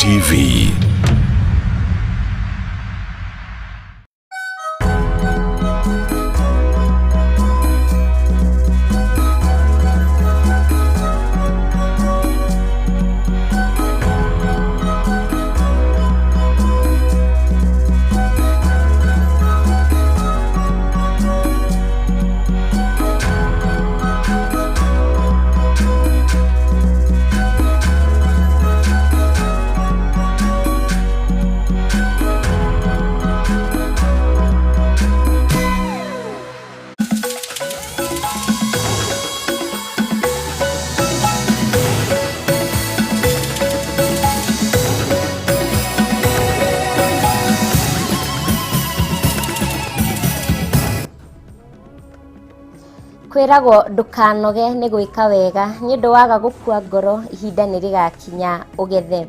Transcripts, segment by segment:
TV. Kwĩragwo ndũkanoge nĩ gwĩka wega nĩ ũndũ waga gũkua ngoro, ihinda nĩ rĩgakinya ũgethe.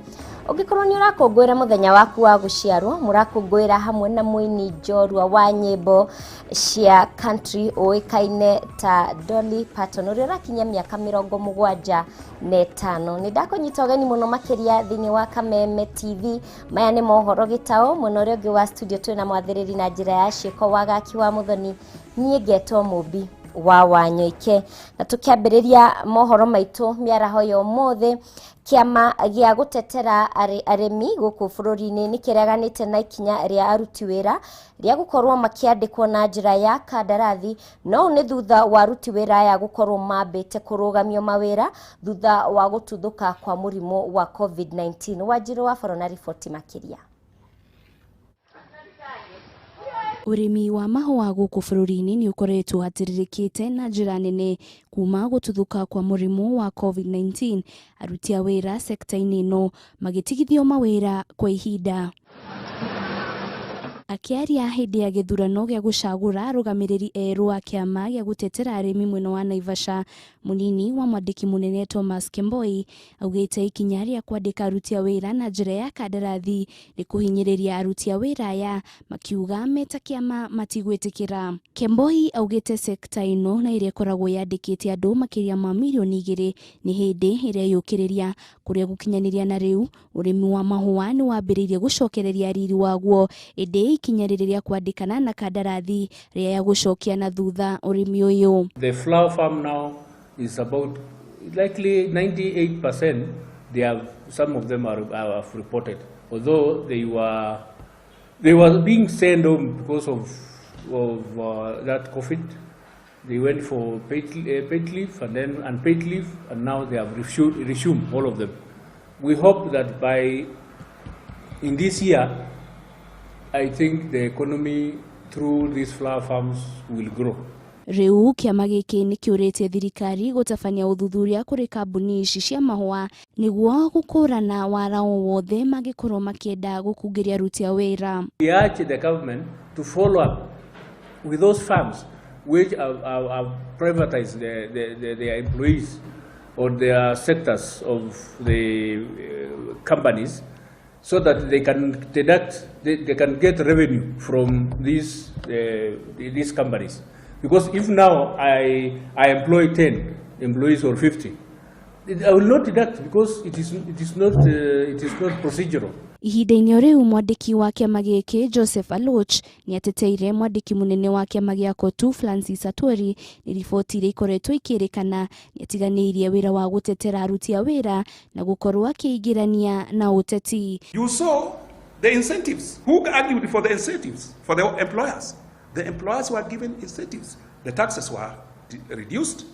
Ũngĩkorwo nĩ ũrakũngũĩra mũthenya waku wa gũciarwo, mũrakũngũĩra hamwe na mũini njorua wa nyĩmbo cia country ũĩkaine ta Dolly Parton, ũrĩa ũrakinyia mĩaka 75. Nĩ ndakũnyita ũgeni mũno makĩria thĩinĩ wa Kameme TV. Maya nĩ mohoro gĩtaũ, mwena ũrĩa ũngĩ wa studio twĩna mwathĩrĩri na njĩra ya ciĩko Wagaki wa Mũthoni, niĩ ngetwo Mũmbi wa Wanyoike. Na tũkĩambĩrĩria mohoro maitũ mĩaraho ya ũmũthĩ, kĩama gĩa gũtetera arĩmi gũkũ bũrũri-inĩ nĩ kĩreganĩte na ikinya rĩa aruti wĩra rĩa gũkorwo makĩandĩkwo na njĩra ya kandarathi, no ũũ nĩ thutha wa aruti wĩra aya gũkorwo mambĩte kũrũgamio mawĩra thutha wa gũtuthũka kwa mũrimũ wa COVID-19. Wanjirũ wa Boro na riboti makĩria. Ũrĩmi wa mahũa gũkũ bũrũri-inĩ nĩ ũkoretwo hatĩrĩrĩkĩte na njĩra nene kuma gũtuthũka kwa mũrimũ wa COVID-19, aruti a wĩra sekta-inĩ ĩno magĩtigithio mawĩra kwa ihinda. Akĩaria hĩndĩ ya gĩthurano gĩa gũcagũra arũgamĩrĩri erũ a kĩama gĩa gũtetera arĩmi mwena wa Naivasha, mũnini wa mwandĩki mũnene Thomas Kemboi augĩte ikinya rĩa kwandĩka aruti a wĩra na njĩra ya kandarathi nĩ kũhinyĩrĩria aruti a wĩra aya, makiuga meta kĩama matigwĩtĩkĩra. Kemboi augĩte sekta ĩno na ĩrĩa ĩkoragwo yandĩkĩte andũ makĩria ma mirioni 2 nĩ hĩndĩ ĩrĩa yũkĩrĩria kũrĩa gũkinyanĩria na rĩu ũrĩmi wa mahũa nĩ wambĩrĩirie gũcokereria riri waguo, ĩndĩ ikinya rĩrĩ rĩa kwandĩkana na kandarathi rĩa gũcokia na thutha ũrĩmi ũyũ. The flower farm now is about likely 98%. They have, some of them are have reported, although they were being sent home because of that COVID. They went for paid leave and then unpaid leave, and now they have resumed all of them. We hope that by in this year, I think the economy through these flower farms will grow. Rĩu kĩama gĩkĩ nĩ kĩũrĩtie thirikari gũtabania ũthuthuria kũrĩ kambuni ici cia mahũa nĩguo gũkũrana wara o wothe mangĩkorwo makĩenda gũkungĩria aruti a wĩra. We urge the government to follow up with those firms which have privatized their employees or their sectors of the companies so that they can deduct, they can get revenue from these companies. Because if now I employ 10 employees or 50, I will not deduct because it is not procedural. Ihinda-inĩ o rĩu mwandĩki wa kĩama gĩkĩ Joseph Aloch nĩ ateteire mwandĩki mũnene wa kĩama gĩa COTU Francis Atwoli nĩ riboti iria ikoretwo ikĩrĩkana nĩ atiganĩirie wĩra wa gũtetera aruti a wĩra na gũkorwo akĩingĩrania na ũteti. You saw the incentives. Who argued for the incentives? For the employers. The employers were given incentives. The taxes were reduced.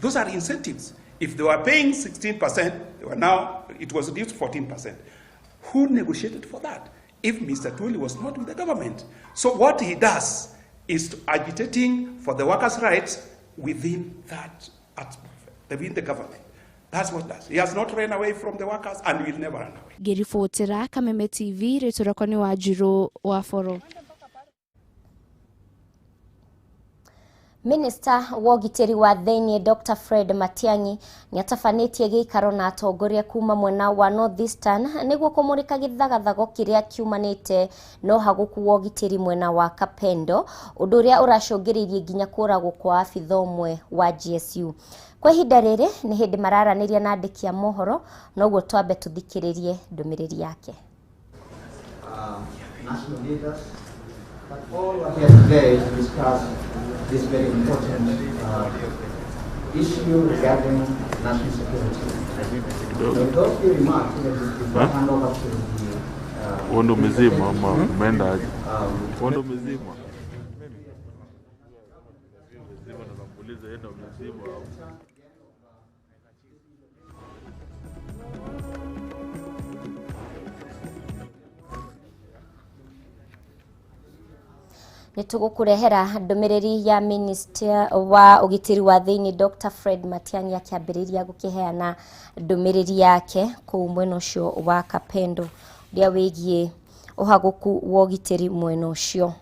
Those are incentives. If they were paying 16%, they were now, it was reduced to 14%. Who negotiated for that? If Mr. Atwoli was not with the government. So what he does is to agitating for the workers' rights within that, within the government. That's what does. He has not run away from the workers and will never run away. Ngĩribotera Kameme TV, rĩtwa rĩakwa nĩ Wanjirũ wa Boro. Minista wa ũgitĩri wa thĩinĩ Dr. Fred Matiang'i nĩatabanĩtie gĩikaro na atongoria kuma mwena wa North Eastern nĩguo kũmũrĩka gĩthagathago kĩrĩa kiumanĩte na ũhagũku wa ũgitĩri mwena wa Kapendo, ũndũ ũrĩa ũracũngĩrĩirie nginya kũragwo kwa abitha ũmwe wa GSU. Kwa ihinda rĩrĩ nĩ hĩndĩ mararanĩria na andĩki a mohoro, noguo twambe tũthikĩrĩrie ndũmĩrĩri yake. National leaders, but all are here today to discuss this very important issue regarding national security. So with those few remarks, before I hand over to the Wewe ndo umezima ama umeenda aje? Wewe ndo umezima. Umezima na namuuliza yeye ndo umezima au? Nĩtũgũkũrehera ndũmĩrĩri ya Minister wa ũgitĩri wa thĩinĩ Dr. Fred Matiang'i akĩambĩrĩria gũkĩheana ndũmĩrĩri yake kũu mwena ũcio wa Kapendo ũrĩa wĩgiĩ ũhagũku wa ũgitĩri mwena ũcio.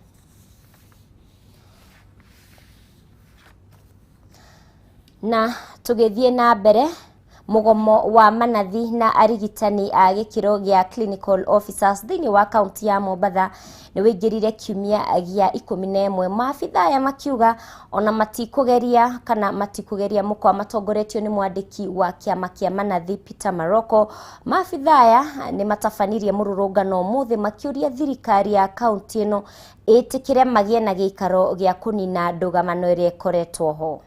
Na tũgĩthiĩ na mbere, mũgomo wa manathi na arigitani a gĩkĩro gĩa clinical officers thĩinĩ wa kaunti ya Mombatha nĩ wĩingĩrire kiumia gĩa 11. Maabitha aya makiuga ona matikũgeria kana matikũgeria mũkwa matongoretio nĩ mwandĩki wa kĩama kĩa manathi Peter Maroko. Maabitha aya nĩ matabanirie mũrũrũngano ũmũthĩ makĩũria thirikari ya kaunti ĩno ĩtĩkĩre magĩe na gĩikaro gĩa kũnina ndũgamano ĩrĩa ĩkoretwo ho.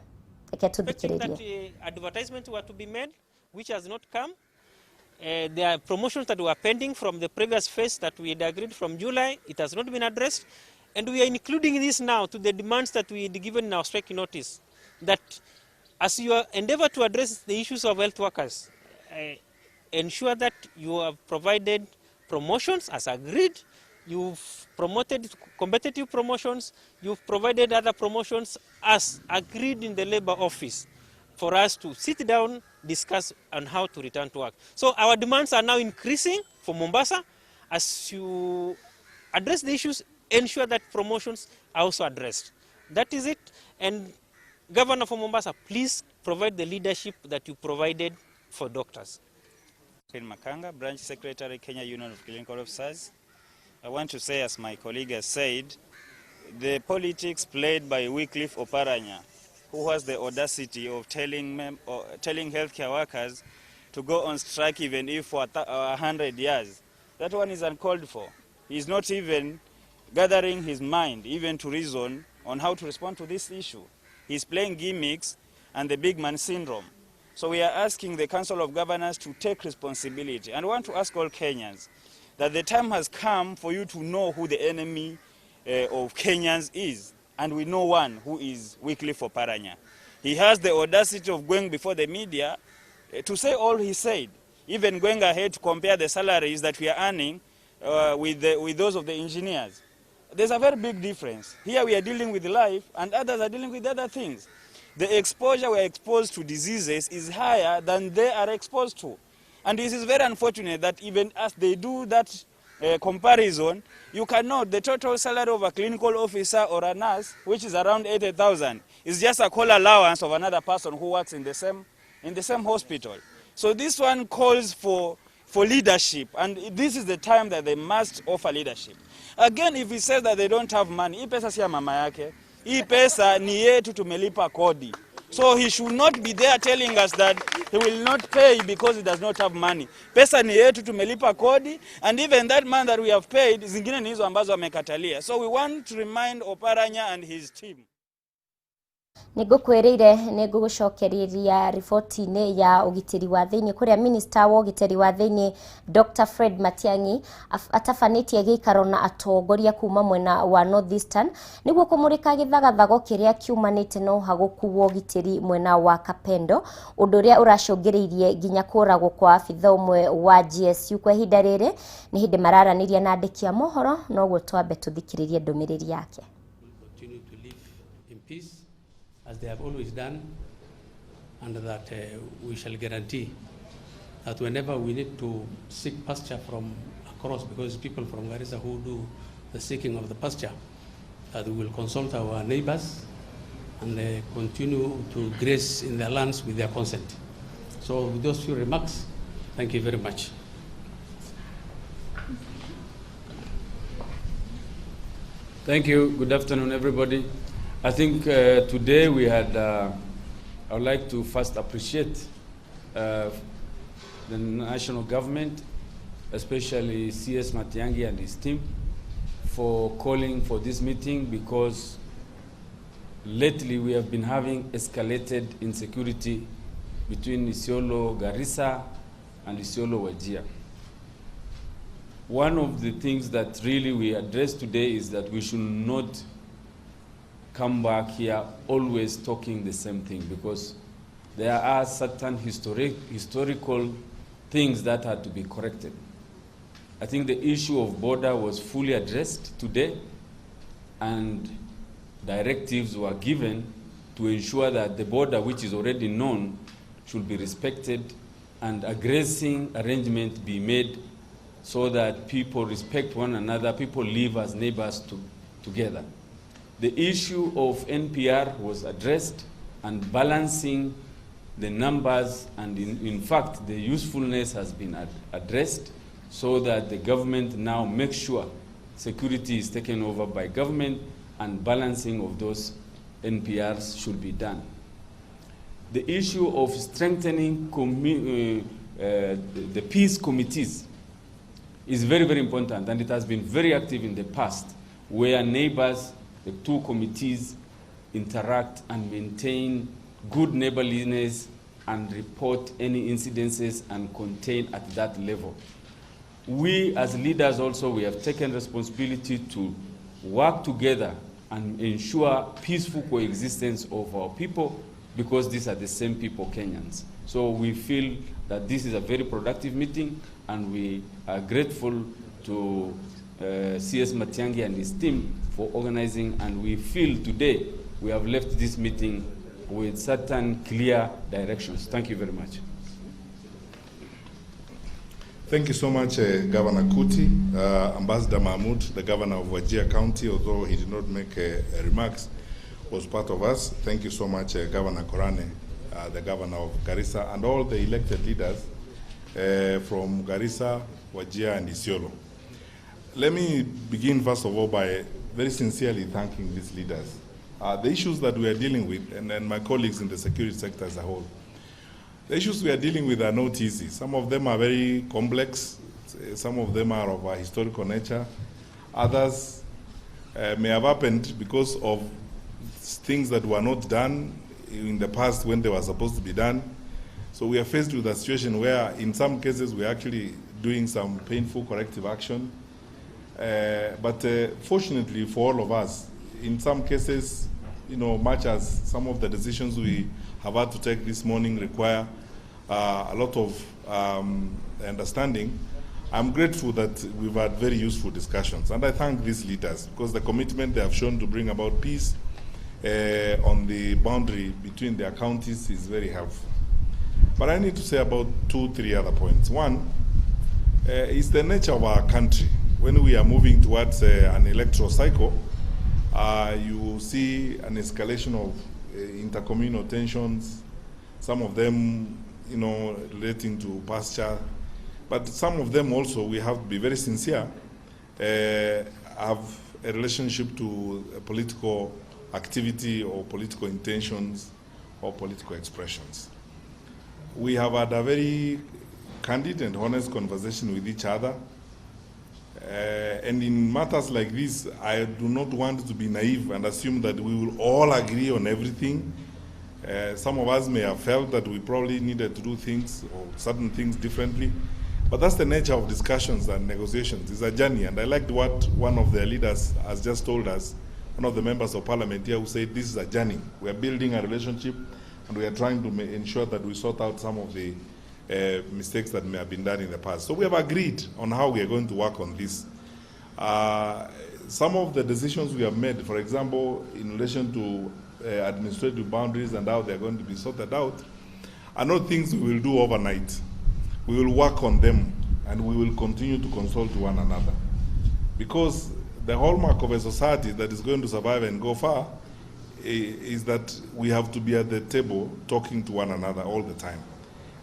Reke tũthikĩrĩrie. Advertisements were to be made, which has not come. There are promotions that were pending from the previous phase that we had agreed from July. It has not been addressed. And we are including this now to the demands that we had given in our strike notice, that as you endeavor to address the issues of health workers, ensure that you have provided promotions as agreed, you've promoted competitive promotions, you've provided other promotions as agreed in the labor office for us to sit down, discuss on how to return to work. So our demands are now increasing for Mombasa. As you address the issues, ensure that promotions are also addressed. That is it. And Governor for Mombasa, please provide the leadership that you provided for doctors. Makanga, Branch Secretary, Kenya Union of Clinical Officers. I want to say, as my colleague has said, the politics played by Wycliffe Oparanya, who has the audacity of telling healthcare workers to go on strike even if for 100 years, that one is uncalled for. He is not even gathering his mind, even to reason on how to respond to this issue. He's playing gimmicks and the big man syndrome. So we are asking the Council of Governors to take responsibility, and want to ask all Kenyans that the time has come for you to know who the enemy of Kenyans is. And we know one who is Wycliffe Oparanya. He has the audacity of going before the media to say all he said, even going ahead to compare the salaries that we are earning with those of the engineers. There's a very big difference. Here we are dealing with life and others are dealing with other things. The exposure we are exposed to diseases is higher than they are exposed to. And this is very unfortunate that even as they do that comparison, you cannot, the total salary of a clinical officer or a nurse, which is around 80,000, is just a call allowance of another person who works in the same hospital. So this one calls for leadership, and this is the time that they must offer leadership. Again, if he says that they don't have money, hii pesa si ya mama yake, hii pesa ni yetu, tumelipa kodi. So he should not be there telling us that he will not pay because he does not have money. Pesa ni yetu, tumelipa kodi, and even that man that we have paid, zingine ni hizo ambazo amekatalia. So we want to remind Oparanya and his team. Nĩngũkwĩrĩire nĩngũgũcokereria riboti-inĩ ya ũgitĩri wa thĩinĩ kũrĩa Minister wa ũgitĩri wa thĩinĩ Dr. Fred Matiang'i atabanĩtie gĩikaro na atongoria kuma mwena wa North Eastern nĩguo kũmũrĩka gĩthagathago kĩrĩa kiumanĩte na ũhagũku wa ũgitĩri mwena wa Kapendo, ũndũ ũrĩa ũracũngĩrĩirie nginya kũragwo kwa abitha ũmwe wa GSU. Kwa ihinda rĩrĩ nĩ hĩndĩ mararanĩria na andĩki a mohoro, noguo twambe tũthikĩrĩrie ndũmĩrĩri yake. As they have always done, and that we shall guarantee that whenever we need to seek pasture from across, because people from Garissa who do the seeking of the pasture, that we will consult our neighbors and continue to graze in their lands with their consent. So with those few remarks, thank you very much. Thank you. Good afternoon, everybody. I think today we had, I would like to first appreciate the national government, especially CS Matiang'i and his team, for calling for this meeting, because lately we have been having escalated insecurity between Isiolo Garissa and Isiolo Wajir. One of the things that really we address today is that we should not come back here always talking the same thing, because there are certain historical things that had to be corrected. I think the issue of border was fully addressed today, and directives were given to ensure that the border, which is already known, should be respected and a grazing arrangement be made so that people respect one another, people live as neighbors together. The issue of NPR was addressed, and balancing the numbers and in fact the usefulness has been addressed so that the government now makes sure security is taken over by government and balancing of those NPRs should be done. The issue of strengthening the peace committees is very, very important, and it has been very active in the past, where neighbors, the two committees, interact and maintain good neighborliness and report any incidences and contain at that level. We as leaders also, we have taken responsibility to work together and ensure peaceful coexistence of our people, because these are the same people, Kenyans. So we feel that this is a very productive meeting, and we are grateful to CS Matiang'i and his team for organizing, and we feel today we have left this meeting with certain clear directions. Thank you very much. Thank you so much, Governor Kuti. Ambassador Mahmoud, the governor of Wajir County, although he did not make remarks, was part of us. Thank you so much, Governor Korane, the governor of Garissa, and all the elected leaders from Garissa, Wajir, and Isiolo. Let me begin, first of all, by very sincerely thanking these leaders. The issues that we are dealing with, and my colleagues in the security sector as a whole, the issues we are dealing with are not easy. Some of them are very complex. Some of them are of a historical nature. Others may have happened because of things that were not done in the past when they were supposed to be done. So we are faced with a situation where in some cases we are actually doing some painful corrective action. But fortunately for all of us, in some cases, you know, much as some of the decisions we have had to take this morning require a lot of understanding, I'm grateful that we've had very useful discussions. And I thank these leaders because the commitment they have shown to bring about peace on the boundary between their counties is very helpful. But I need to say about 2-3 other points. One is the nature of our country. When we are moving towards an electoral cycle, you will see an escalation of intercommunal tensions, some of them, you know, relating to pasture, but some of them also, we have to be very sincere, have a relationship to political activity or political intentions or political expressions. We have had a very candid and honest conversation with each other. And in matters like this, I do not want to be naive and assume that we will all agree on everything. Some of us may have felt that we probably needed to do things or certain things differently. But that's the nature of discussions and negotiations. It's a journey. And I liked what one of the leaders has just told us, one of the members of parliament here, who said this is a journey. We are building a relationship and we are trying to ensure that we sort out some of the mistakes that may have been done in the past. So we have agreed on how we are going to work on this. Some of the decisions we have made, for example, in relation to administrative boundaries and how they are going to be sorted out, are not things we will do overnight. We will work on them and we will continue to consult one another. Because the hallmark of a society that is going to survive and go far is that we have to be at the table talking to one another all the time.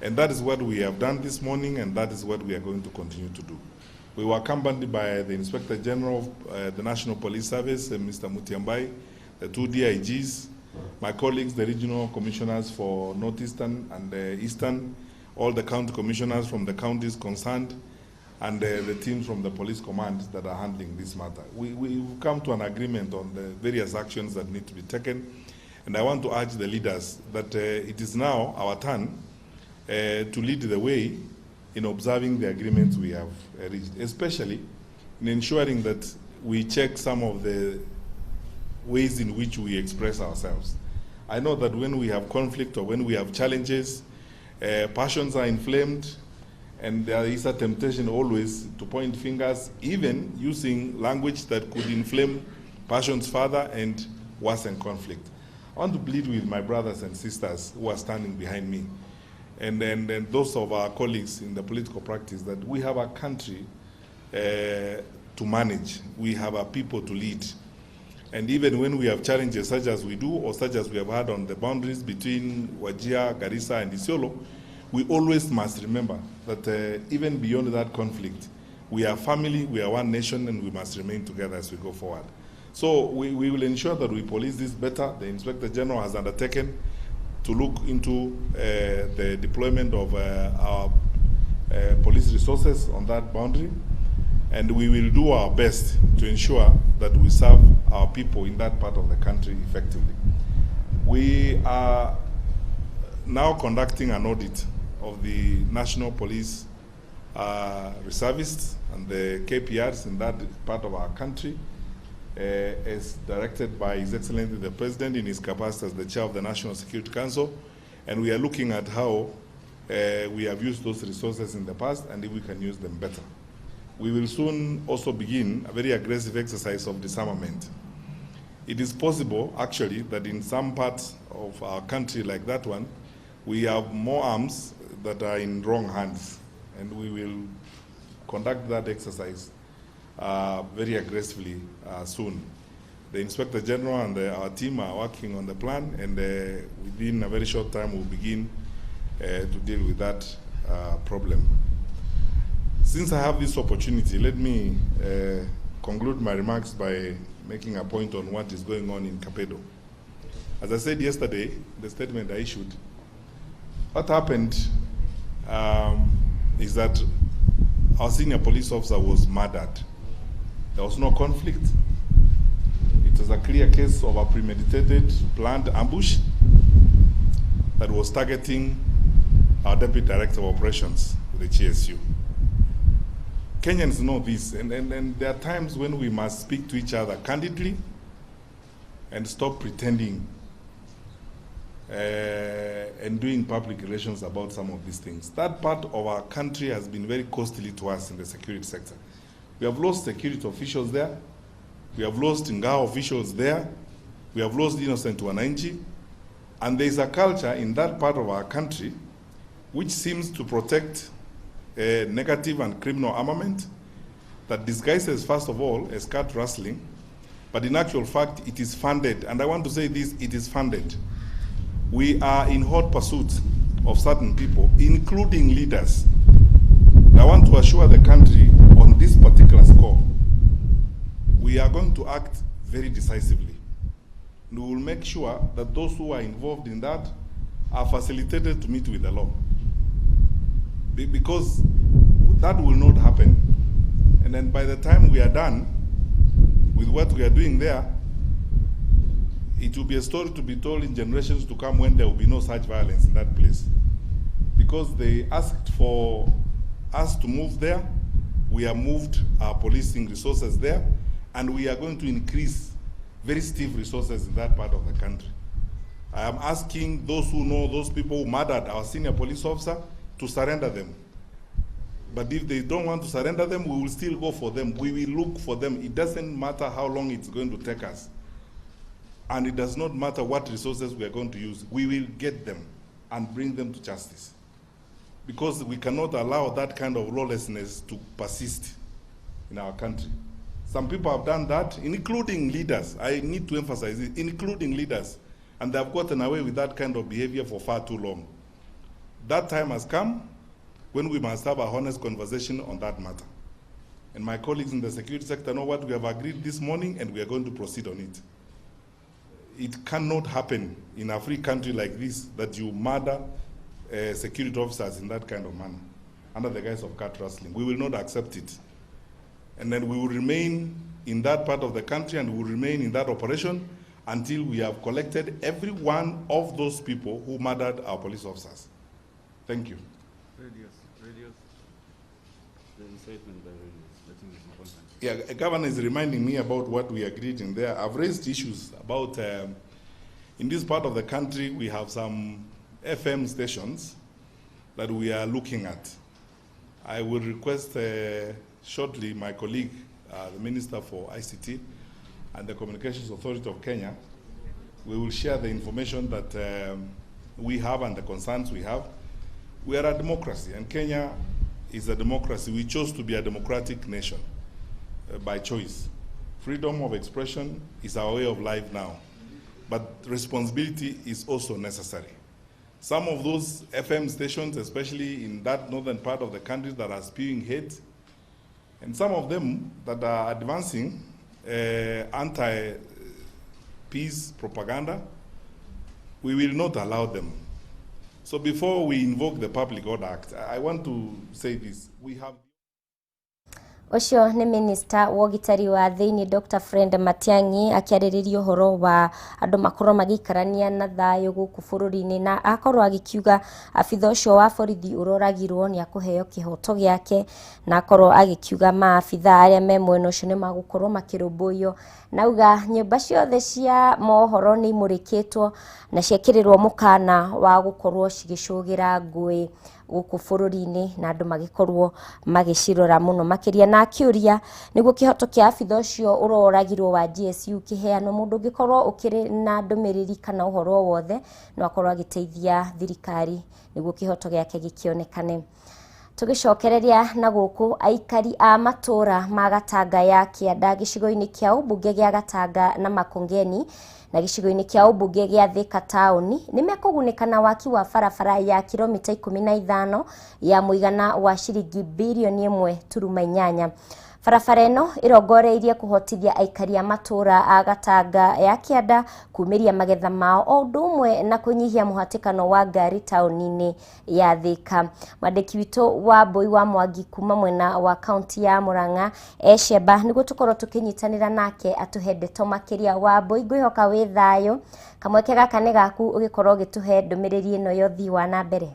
And that is what we have done this morning, and that is what we are going to continue to do. We were accompanied by the Inspector General of the National Police Service, Mr. Mutyambai, the two DIGs, my colleagues, the regional commissioners for Northeastern and Eastern, all the county commissioners from the counties concerned, and the teams from the police command that are handling this matter. We've come to an agreement on the various actions that need to be taken, and I want to urge the leaders that it is now our turn to lead the way in observing the agreements we have reached, especially in ensuring that we check some of the ways in which we express ourselves. I know that when we have conflict or when we have challenges, passions are inflamed, and there is a temptation always to point fingers, even using language that could inflame passions further and worsen conflict. I want to plead with my brothers and sisters who are standing behind me, and those of our colleagues in the political practice, that we have a country to manage, we have a people to lead. And even when we have challenges such as we do, or such as we have had on the boundaries between Wajir, Garissa, and Isiolo, we always must remember that even beyond that conflict, we are family, we are one nation, and we must remain together as we go forward. So we will ensure that we police this better. The Inspector General has undertaken to look into the deployment of our police resources on that boundary, and we will do our best to ensure that we serve our people in that part of the country effectively. We are now conducting an audit of the National Police Reservists and the KPRs in that part of our country, as directed by His Excellency the President in his capacity as the Chair of the National Security Council. And we are looking at how we have used those resources in the past and if we can use them better. We will soon also begin a very aggressive exercise of disarmament. It is possible, actually, that in some parts of our country like that one, we have more arms that are in wrong hands, and we will conduct that exercise very aggressively soon. The Inspector General and our team are working on the plan, and within a very short time we'll begin to deal with that problem. Since I have this opportunity, let me conclude my remarks by making a point on what is going on in Kapedo. As I said yesterday, the statement I issued, what happened is that our senior police officer was murdered. There was no conflict. It was a clear case of a premeditated, planned ambush that was targeting our Deputy Director of Operations with the GSU. Kenyans know this, and there are times when we must speak to each other candidly and stop pretending and doing public relations about some of these things. That part of our country has been very costly to us in the security sector. We have lost security officials there. We have lost Ngao officials there. We have lost innocent wananchi. And there is a culture in that part of our country which seems to protect negative and criminal armament that disguises, first of all, as cat rustling, but in actual fact, it is funded. And I want to say this, it is funded. We are in hot pursuit of certain people, including leaders. I want to assure the country on this particular score, we are going to act very decisively. And we will make sure that those who are involved in that are facilitated to meet with the law. Because that will not happen. And then by the time we are done with what we are doing there, it will be a story to be told in generations to come when there will be no such violence in that place. Because they asked for us to move there, we have moved our policing resources there, and we are going to increase very stiff resources in that part of the country. I am asking those who know those people who murdered our senior police officer to surrender them. But if they don't want to surrender them, we will still go for them. We will look for them. It doesn't matter how long it's going to take us. And it does not matter what resources we are going to use. We will get them and bring them to justice. Because we cannot allow that kind of lawlessness to persist in our country. Some people have done that, including leaders. I need to emphasize it, including leaders. And they have gotten away with that kind of behavior for far too long. That time has come when we must have a honest conversation on that matter. And my colleagues in the security sector know what we have agreed this morning, and we are going to proceed on it. It cannot happen in a free country like this that you murder security officers in that kind of manner, under the guise of cat rustling. We will not accept it. And then we will remain in that part of the country and we will remain in that operation until we have collected every one of those people who murdered our police officers. Thank you. Radios, radios. The incitement by radios. I think it's important. Yeah, the governor is reminding me about what we agreed in there. I've raised issues about, in this part of the country, we have some FM stations that we are looking at. I will request shortly my colleague, the Minister for ICT and the Communications Authority of Kenya. We will share the information that we have and the concerns we have. We are a democracy, and Kenya is a democracy. We chose to be a democratic nation by choice. Freedom of expression is our way of life now, but responsibility is also necessary. Some of those FM stations, especially in that northern part of the country that are spewing hate, and some of them that are advancing anti-peace propaganda, we will not allow them. So before we invoke the Public Order Act, I want to say this. We have Ũcio nĩ minista wa ũgitĩri wa thĩinĩ Dr. Fred Matiang'i akĩarĩrĩria ũhoro wa andũ makorwo magĩikarania na thayũ gũkũ bũrũri-inĩ, na akorwo agĩkiuga abitha ũcio wa borithi ũroragirwo nĩ akũheo kĩhoto gĩake, na akorwo agĩkiuga maabitha arĩa me mwena ũcio nĩ magũkorwo makĩrũmbũiyo, na auga nyũmba ciothe cia mohoro nĩ imũrĩkĩtwo na ciekĩrĩrwo mũkana wa gũkorwo cigĩcũgĩra ngũĩ gũkũ bũrũri-inĩ, na andũ magĩkorwo magĩcirora mũno makĩria, na akĩũria nĩguo kĩhoto kĩa abitha ũcio ũroragirwo wa GSU kĩheanwo, mũndũ ũngĩkorwo ũkĩrĩ na ndũmĩrĩri kana ũhoro o wothe no akorwo agĩteithia thirikari nĩguo kĩhoto gĩake gĩkĩonekane. Tũgĩcokereria na gũkũ, aikari a matũra ma Gatanga ya Kĩanda gĩcigo-inĩ kĩa ũmbunge gĩa Gatanga na Makongeni na gĩcigo-inĩ kĩa ũmbunge gĩa Thika taũni nĩ mekũgunĩka na waki wa barabara ya kilomita 15 ya mũigana wa ciringi birioni 1.8. Barabara ĩno ĩrongoreirie kũhotithia aikari a matũra a Gatanga ya Kĩanda kumĩria magetha mao o ũndũ ũmwe na kũnyihia mũhatĩkano wa ngari taũni-inĩ ya Thika. Mwandĩki witũ wa Mbui wa Mwangi kuma mwena wa kaunti ya Murang'a Eshemba nĩguo tũkorwo tũkĩnyitanĩra nake atũhe ndeto makĩria. Wa Mbui, ngwĩhoka wĩ thayũ, kamweke gaka nĩ gaku ũgĩkorwo ũgĩtũhe ndũmĩrĩri ĩno ya ũthii wa na mbere.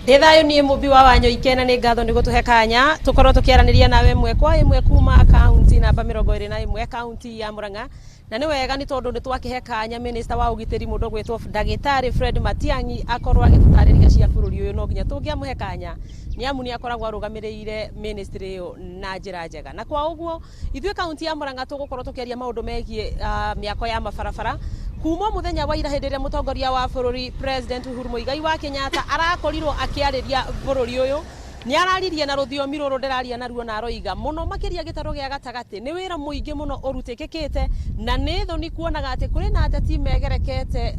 Ndĩ thayũ niĩ mũmbi wa Wanyoike, na nĩ ngatho nĩ gũtũhe kanya tũkorwo tũkĩaranĩria nawe ĩmwe kwa ĩmwe kuma kaunti namba 21, kaunti ya Murang'a. Na nĩ wega nĩ tondũ nĩ twakĩhe kanya minista wa ũgitĩri mũndũ ũgwĩtwo ndagĩtarĩ Fred Matiang'i akorwo agĩtũtarĩria cia bũrũri ũyũ. No nginya tũngĩamũhe kanya nĩ amu nĩ akoragwo arũgamĩrĩire ministry ĩyo na njĩra njega, na kwa ũguo ithuĩ kaunti ya Murang'a tũgũkorwo tũkĩaria maũndũ megiĩ mĩako ya mabarabara kuma mũthenya wa ira, hĩndĩ ĩrĩa mũtongoria wa bũrũri President Uhuru Muigai wa Kenyatta arakorirwo akĩarĩria bũrũri ũyũ. Nĩ araririe na rũthiomi rũrũ ndĩraria naruo, na aroiga mũno makĩria gĩtarũ gĩa gatagatĩ nĩ wĩra mũingĩ mũno ũrutĩkĩkĩte, na nĩ thoni kuonaga atĩ kũrĩ na ateti megerekete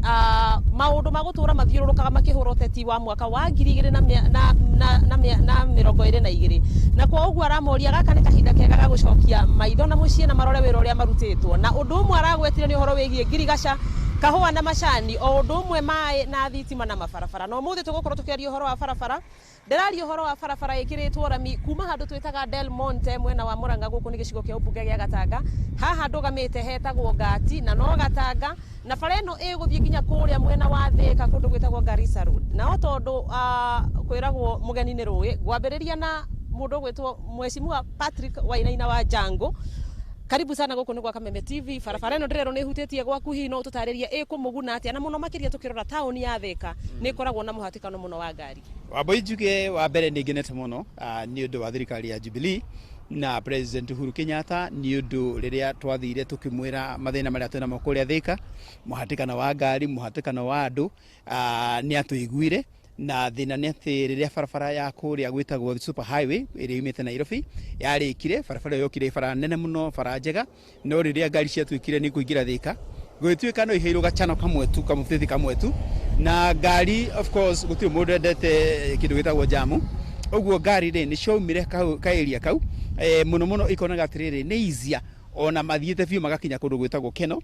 maũndũ ma gũtũra mathiũrũrũkaga makĩhũra ũteti wa mwaka wa 2022, na kwa ũguo aramoria gaka nĩ kahinda kega ga gũcokia maitho na mũciĩ na marore wĩra ũrĩa marutĩtwo. Na ũndũ ũmwe aragwetire nĩ ũhoro wĩgiĩ ngirigaca, kahũa na macani, o ũndũ ũmwe maĩ na thitima na mabarabara. Na ũmũthĩ tũgũkorwo tũkĩaria ũhoro wa barabara. Ndĩraria ũhoro wa barabara ĩkĩrĩtwo rami kuma handũ twĩtaga Del Monte mwena wa Murang'a, gũkũ nĩ gĩcigo kĩa ũmbunge gĩa Gatanga. Haha ndũgamĩte hetagwo Ngati na no Gatanga, na bara ĩno ĩgũthiĩ nginya kũrĩa mwena wa Thika kũndũ gwĩtagwo Garissa Road. Na o tondũ kwĩragwo mũgeni nĩ rũĩ, ngwambĩrĩria na mũndũ ũgwĩtwo Mheshimiwa Patrick Wainaina wa Jango. Karibu sana gũkũ nĩ gwa Kameme TV. Barabara ĩno ndĩrerwo nĩ ĩhutĩtie gwaku, hihi no ũtũtarĩrie ĩkũmũguna atĩa, na mũno makĩria tũkĩrora taũni ya Thika nĩ ĩkoragwo na mũhatĩkano mũno wa ngari? Wambui, njuge wa mbere nĩ ngenete mũno nĩ ũndũ wa thirikari ya Jubilee na President Uhuru Kenyatta, nĩ ũndũ rĩrĩa twathire tũkĩmwĩra mathĩna marĩa twĩnamo kũrĩa Thika, mũhatĩkano wa ngari, mũhatĩkano wa andũ, nĩ atũiguire. Na thĩna nĩ atĩ rĩrĩa barabara ya kũrĩa gwĩtagwo super highway ĩrĩa yumĩte Nairobi yarĩkire, barabara ĩyo yokire bara nene mũno, bara njega, no rĩrĩa ngari ciatuĩkire nĩ kũingĩra Thĩka, gũgĩtuĩka no iheirwo gachano kamwe tu, kamũbĩthi kamwe tu, na ngari of course gũtirĩ mũndũ endete kĩndũ gĩtagwo jamu. Ũguo ngari rĩ nĩ ciaumire ka area kau mũno mũno ikonaga atĩrĩrĩ nĩ easier ona mathiĩte biũ magakinya kũndũ gwĩtagwo Keno,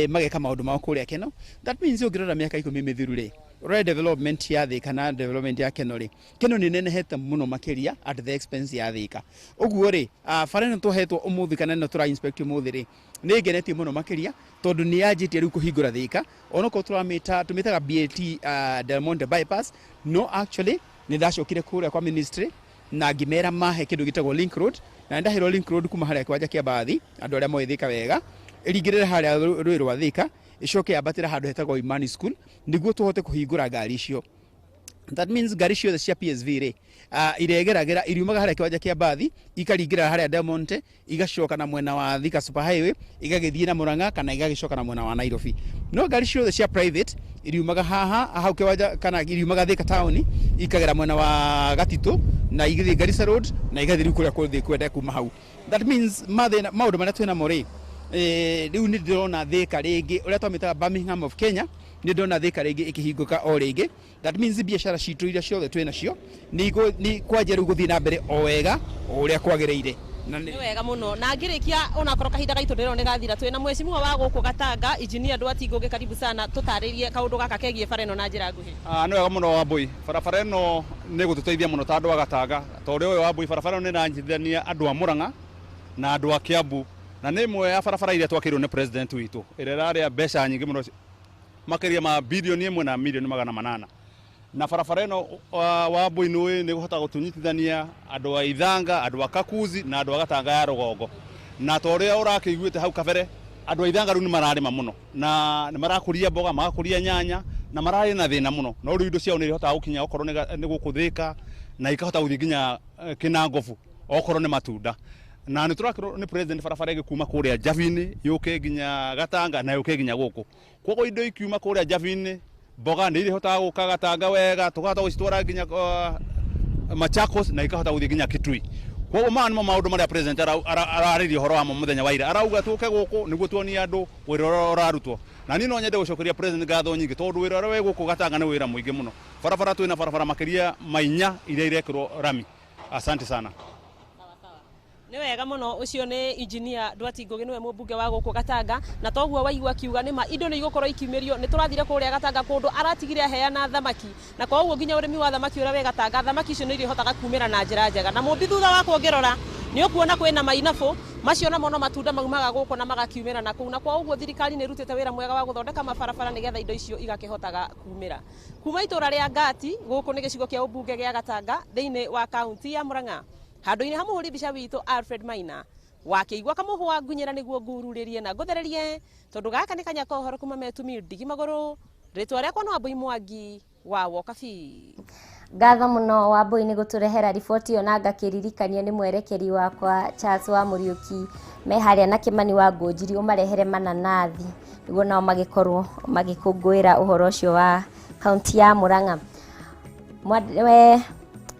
mageka maũndũ mao kũrĩa Keno. That means ũngĩrora mĩaka 10 mĩthiru rĩ, ũrore development ya Thĩka na development ya Keno rĩ, Keno nĩ nenehete mũno makĩria at the expense ya Thĩka. Ũguo rĩ, bara ĩno tũhetwo ũmũthĩ kana ĩno tũra inspect ũmũthĩ rĩ, nĩ ngenetie mũno makĩria tondũ nĩ yanjĩtie rĩu kũhingũra Thĩka. Onokorwo tũramĩta tũmĩtaga BAT Del Monte bypass, no actually nĩ ndacokire kũrĩa kwa ministry na ngĩmera mahe kĩndũ gĩtagwo link road, na ndaheirwo link road kuma harĩa kĩwanja kĩa mbathi, andũ arĩa moĩ Thĩka wega, ĩringĩrĩre harĩa rũĩ rwa Thĩka, ĩcoke yambatĩre handũ hetagwo Imani School nĩguo tũhote kũhingũra ngari icio. That means ngari ciothe cia PSV rĩ, iregeragĩra iriumaga harĩa kĩwanja kĩa mbathi ikaringĩra harĩa Del Monte, igacoka na mwena wa Thika Super Highway, igagĩthiĩ na Murang'a kana igagĩcoka na mwena wa Nairobi. No ngari ciothe cia private iriumaga haha hau kĩwanja kana iriumaga Thika town ikagera mwena wa Gatitũ na igĩthiĩ Garissa Road na igathiĩ rĩu kũrĩa kũrĩ kwenda kuma hau. That means mathĩna maũndũ marĩa twĩnamo rĩ, rĩu nĩ ndĩrona Thika rĩngĩ ũrĩa twamĩtaga Birmingham of Kenya, nĩ ndĩrona Thika rĩngĩ ĩkĩhingũka o rĩngĩ. That means biacara citũ iria ciothe twĩ nacio nĩ kwanjia rĩu gũthiĩ na mbere o wega o ũrĩa kwagĩrĩire. Na nĩ wega mũno. Na ngĩrĩkia onakorwo kahinda gaitũ ndĩrona nĩ gathira, twĩna mheshimiwa wa gũkũ Gatanga, Engineer Ndwati Ngũgĩ, karibu sana, tũtarĩrie kaũndũ gaka kegiĩ bara ĩno na njĩra nguhĩ. Nĩ wega mũno Wambui, barabara ĩno nĩ gũtũteithia mũno ta andũ a Gatanga, tondũ ũyũ Wambui barabara ĩno nĩ ĩranyitithania andũ a Murang'a na andũ a Kiambu, na nĩ ĩmwe ya barabara iria twakĩirwo nĩ president witũ ĩrĩa ĩrarĩa mbeca nyingĩ mũno makĩria ma bilioni 1 na milioni 800. Na barabara ĩno Wambui nĩ ĩkũhota gũtũnyitithania andũ a Ithanga, andũ a Kakuzi na andũ a Gatanga ya rũgongo. Na ta ũrĩa ũrakĩiguĩte hau kabere, andũ a Ithanga rĩu nĩ mararĩma mũno na nĩ marakũria mboga, magakũria nyanya na mararĩ na thĩna mũno, no rĩu indo ciao nĩ ihotaga gũkinya okorwo nĩ gũkũ Thĩka na ikahota gũthiĩ nginya Kĩnangobu okorwo nĩ matunda. Na nĩ tũrakĩrwo nĩ president barabara ĩgĩkuma kũrĩa Njabini yũke nginya Gatanga na yũke nginya gũkũ. Koguo indo ikiuma kũrĩa Njabini, mboga nĩ irihotaga gũka Gatanga wega, tũkahota gũcitwara nginya Machakos na ikahota gũthiĩ nginya Kitui. Koguo maya nĩmo maũndũ marĩa president ararĩria ũhoro wamo mũthenya wa ira. Arauga tũke gũkũ nĩguo tuonie andũ wĩra ũrĩa ũrarutwo. Na niĩ no nyende gũcokeria president ngatho nyingĩ tondũ wĩra ũrĩa wĩ gũkũ Gatanga nĩ wĩra mũingĩ mũno. Barabara twĩna barabara makĩria ma 4 iria irekĩrwo rami. Asante sana. Nĩ wega mũno. Ũcio nĩ Engineer Ndwati Ngũgĩ, nĩwe mũmbunge wa gũkũ Gatanga, na toguo waigua akiuga nĩma indo nĩ igũkorwo ikiumĩrio. Nĩ tũrathire kũrĩa Gatanga kũndũ aratigire aheana thamaki, na koguo nginya ũrĩmi wa thamaki ũrĩa wĩ Gatanga, thamaki icio nĩ irĩhotaga kumĩra na njĩra njega. Na mũmbi thutha wakwa ũngĩrora nĩ ũkuona kwĩna mainabũ macio, namo no matunda maumaga gũkũ na magakiumĩra na kũu, na kwa ũguo thirikari nĩ ĩrutĩte wĩra mwega wa gũthondeka mabarabara nĩgetha indo icio igakĩhotaga kumĩra. Kuma itũra rĩa Ngati gũkũ nĩ gĩcigo kĩa ũmbunge gĩa Gatanga thĩinĩ wa kaunti ya Murang'a, handũ-inĩ ha mũhũri mbica witũ Alfred Maina wakĩigua kamũhwa ngunyĩra nĩguo ngururĩrie na ngũthererie, tondũ gaka nĩ kanya ka ũhoro kuma metumi ndigi magũrũ. Rĩtwa rĩakwa no Wambui Mwangi wa Wokabi. Ngatho mũno Wambui nĩ gũtũrehera riboti ĩyo, na ngakĩririkania nĩ mwerekeri wakwa Charles wa Mũriũki me harĩa na Kĩmani wa Ngũnjiri ũmarehere mananathi nĩguo nao magĩkorwo magĩkũngũĩra ũhoro ũcio wa kaunti ya Murang'a.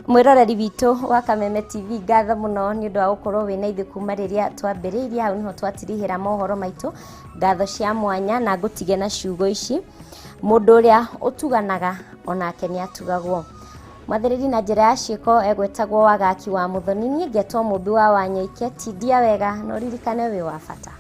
Mwĩroreri witũ wa Kameme TV, ngatho mũno nĩ ũndũ wa gũkorwo wĩna ithuĩ kuma rĩrĩa twambĩrĩirie. Hau nĩho twatirihĩra mohoro maitũ. Ngatho cia mwanya na ngũtige na ciugo ici: mũndũ ũrĩa ũtuganaga onake nĩ atugagwo. Mwathĩrĩri na njĩra ya ciĩko egwetagwo Wagaki wa Mũthoni, niĩ ngetwo Mũmbi wa Wanyoike. Tindia wega na ũririkane wĩ wa bata.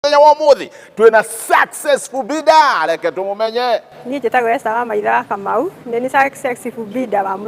Mũthenya wa ũmũthĩ twĩna successful bidder, reke tũmũmenye. Niĩ njĩtagwo Esther wa Maitha wa Kamau, nĩ successful bidder wa